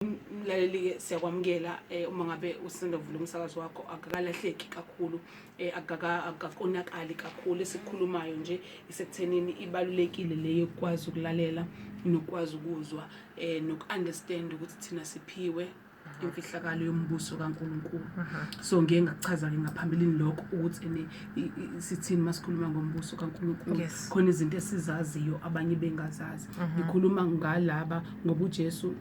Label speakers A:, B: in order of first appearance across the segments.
A: Mlaleli-ke, siyakwamukela. Uma ngabe usanda kuvula umsakazo wakho, akakalahleki kakhulu, akakonakali kakhulu. Esikhulumayo nje isekuthenini ibalulekile le yokwazi ukulalela nokwazi ukuzwa noku-understand ukuthi thina siphiwe imfihlakalo yombuso kaNkulunkulu. So ngiye ngakuchaza-ke ngaphambilini lokho ukuthi ene sithini masikhuluma ngombuso kaNkulunkulu. Khona izinto esizaziyo abanye bengazazi. Ngikhuluma ngalaba ngoba uJesu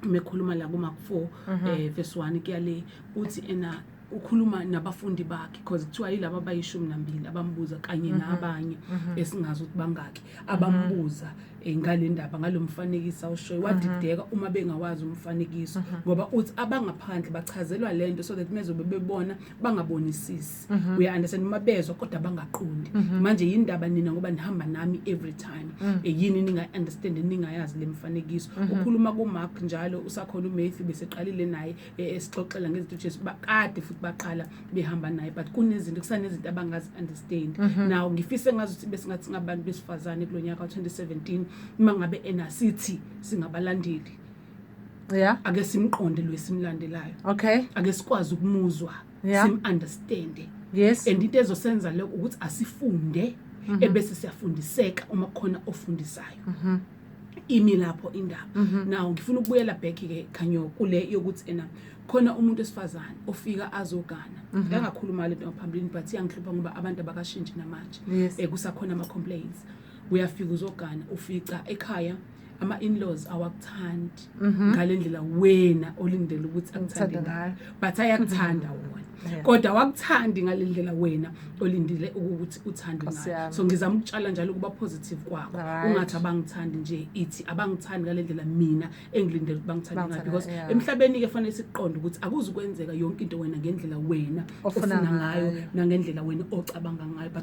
A: mekhuluma la kuMark 4 verse 1 kuyale, uthi ena ukhuluma nabafundi bakhe, because kuthiwa yilaba abayi-12 abambuza kanye nabanye esingazi ukuthi bangaki abambuza ngale ndaba, ngalo mfanekiso awushoyo. Wadideka uma bengawazi umfanekiso, ngoba uthi abangaphandle bachazelwa lento so that mezobe bebona bangabonisisi, uya understand, uma bezwa kodwa bangaqondi. Manje yindaba nina, ngoba nihamba nami every time, yini ninga understand, ningayazi le mfanekiso? Ukhuluma kuMark njalo, usakhona uMatthew beseqalile naye esixoxela ngezinto uJesu bakade futhi baqala behamba naye, but kunezinto, kusanezinto abangazi understand. Now ngifise ngazi ukuthi besingathi ngabantu besifazane kulonyaka wa2017, uma ngabe enasithi singabalandeli, ake simqonde lo esimlandelayo. Ake sikwazi ukumuzwa, sim-understand. And into ezosenza lokho ukuthi asifunde, ebese siyafundiseka uma kukhona ofundisayo. Imi lapho indaba. Now ngifuna ukubuyela back ke, Khanyo, kule yokuthi ena khona umuntu esifazane ofika azogana. Ngangakhuluma lento ngaphambilini, but iyangihlupha ngoba abantu abakashintshi namanje. Kusakhona ama complaints. Uyafika uzogana, ufica ekhaya ama in-laws awakuthandi ngalendlela wena olindele ukuthi akuthande
B: Akuthande
A: ngayo,
B: ngayo.
A: But ayakuthanda wona, kodwa awakuthandi ngalendlela wena olindele ukuthi uthandwe
B: Nkosi
A: ngayo.
B: yami.
A: So ngizama ukutshala njalo ukuba positive kwakho. Ungathi abangithandi nje, ithi abangithandi ngalendlela mina engilindele ukuthi bangithande ngayo,
B: Bangithande,
A: because emhlabeni ke fanele siqonde ukuthi akuzukwenzeka yonke into wena ngendlela wena
B: ofuna
A: ofuna ngayo
B: ngayo.
A: nangendlela wena ocabanga ngayo, but